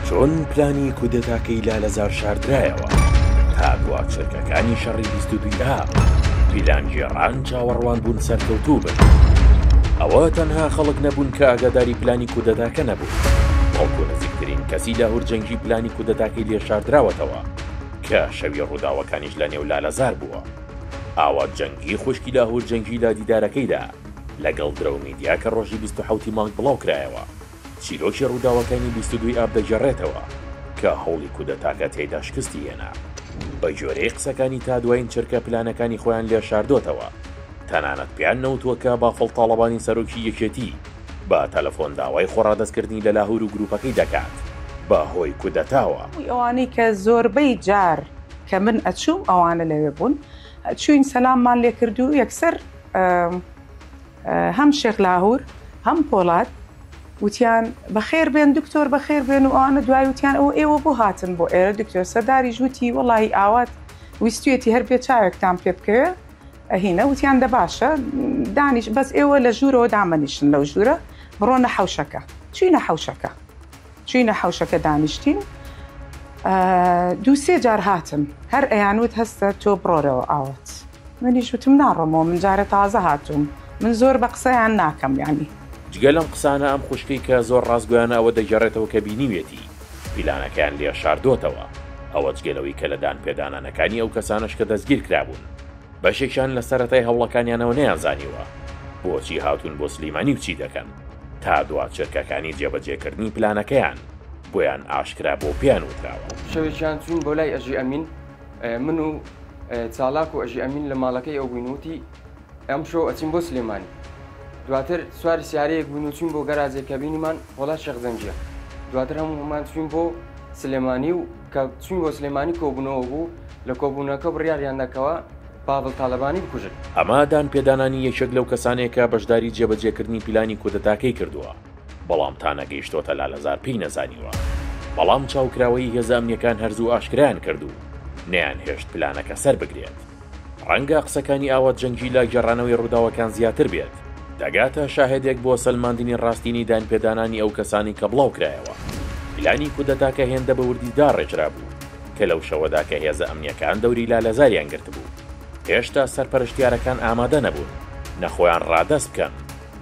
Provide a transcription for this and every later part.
چۆن پلانی کودەتاکەی لالەزار شاردرایەوە تا دوا چرکەکانی شەڕی 22 ئاب پیلانگێڕان چاوەڕوان بوون سەرکەوتوو بن. ئەوە تەنها خەڵک نەبوون کە ئاگاداری پلانی کودەتاکە نەبوون، بەڵکو نزیکترین کەسی لاهور جەنگی پلانی کودەتاکەی لێ شاردراوەتەوە کە شەوی ڕووداوەکانیش لە نێو لالەزار بووە. ئاوات جەنگی خوشکی لاهور جەنگی لە دیدارەکەیدا لەگەڵ درەو میدیا کە ڕۆژی 27 ی مانگ بڵاوکرایەوە، چیرۆکی ڕووداوەکانی 22 ی ئاب دەگێڕێتەوە کە هەوڵی کودەتاکە تیایدا شکستی هێنا. بەگوێرەی قسەکانی تا دوایین چرکە پلانەکانی خۆیان لێ شاردۆتەوە، تەنانەت پێیان نەوتووە کە بافڵ تاڵەبانی سەرۆکی یەکێتی بە تەلەفۆن داوای خۆڕادەستکردنی لە لاهور و گروپەکەی دەکات بە هۆی کودەتاوە. ئەوانەی کە زۆربەی جار کە من ئەچووم ئەوانە لەوێ بوون، چووین سەلاممان لێ کرد و یەکسەر هەم شێخ لاهور هەم پۆڵاد وتیان بەخێر بێن دکتۆر بەخێر بێن و ئەوانە دوای وتیان ئەوە ئێوە بۆ هاتن بۆ ئێرە دکتۆر سەرداریش وتی وەڵی ئاوات ویستویەتی هەر بێ چاوێکتان پێ بکەوێ ئەهینە وتیان دە باشە دانیش بەس ئێوە لە ژوورەوە دامەنیشن لەو ژوورە بڕۆنە حەوشەکە چوینە حەوشەکە چوینە حەوشەکە دانیشتین دووسێ جار هاتن هەر ئەیانوت هەستە تۆ بڕۆرەوە ئاوات منیش وتم ناڕۆمەوە من جارە تازە هاتووم من زۆر بە قسەیان ناکەم یانی. جگە لەم قسانە ئەم خوشکەی کە زۆر ڕاستگۆیانە ئەوە دەگێڕێتەوە کە بینیویەتی پیلانەکەیان لێ شاردۆتەوە ئەوە جگە لەوەی کە لە دانپێدانانەکانی ئەو کەسانەش کە دەستگیر کرابوون بەشێکیان لە سەرەتای هەوڵەکانیانەوە نەیانزانیوە بۆچی هاتوون بۆ سلیمانی و چی دەکەن تا دوا چرکەکانی جێبەجێکردنی پلانەکەیان بۆیان ئاشکرا بۆ پێیان وتراوە. شەوێکیان چووین بۆ لای ئەژی ئەمین من و چالاک و ئەژی ئەمین لە ماڵەکەی ئەو بووین وتی ئەمشەو ئەچین بۆ سلێمانی دواتر سواری سیارەیەک بووین و چوین بۆ گەراجێک کە بینیمان وەڵا شێخ جەنگیە دواتر هەموومان چوین بۆ سلێمانی و کە چوین بۆ سلێمانی کۆبوونەوە بوو لە کۆبوونەکە بڕیاریان دەکەوە پاڤڵ تاالبانی بکوژن. ئەمە دانپێدانانی یەکێک لەو کەسانەیە کە بەشداری جێبەجێکردنی پیلانی کودەتاکەی کردووە. بەڵام تا نەگەیشتۆتە لالەزار پێی نەزانیوە، بەڵام چاوکراوەیی هێزە ئەمنیەکان هەر زوو ئاشکرایان کرد و نەیانهێشت پلانەکە سەربگرێت. ڕەنگە قسەکانی ئاوات جەنگی لە گێڕانەوەی ڕووداوەکان زیاتر بێت، دەگاتە شاهێدێک بۆ سەلماندنی ڕاستینەی دانپێدانانی ئەو کەسانەی کە بڵاوکرایەوە. پلانی کودەتاکە هێندە بە وردی داڕێژرابوو کە لەو شەوەدا کە هێزە ئەمنیەکان دەوری لالەزاریان گرتبوو، هێشتا سەرپەرشتیارەکان ئامادە نەبوون نە خۆیان ڕادەست بکەن،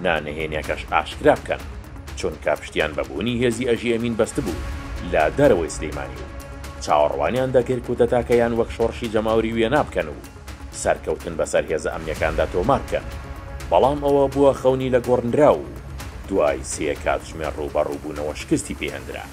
نا نهێنیەکەش ئاشکرا بکەن، چونکە پشتیان بە بوونی هێزی ئەژی ئەمین بەستبوو لە دەرەوەی سلیمانی و چاوەڕوانیان دەکرد کودەتاکەیان وەک شۆڕشی جەماوری وێنا بکەن و سەرکەوتن بەسەر هێزە ئەمنیەکاندا تۆمار بکەن، بەڵام ئەوە بووە خەونی لەگۆڕنراو و دوای سێ کاتژمێر ڕووبەڕووبوونەوە شکستی پێهێندرا.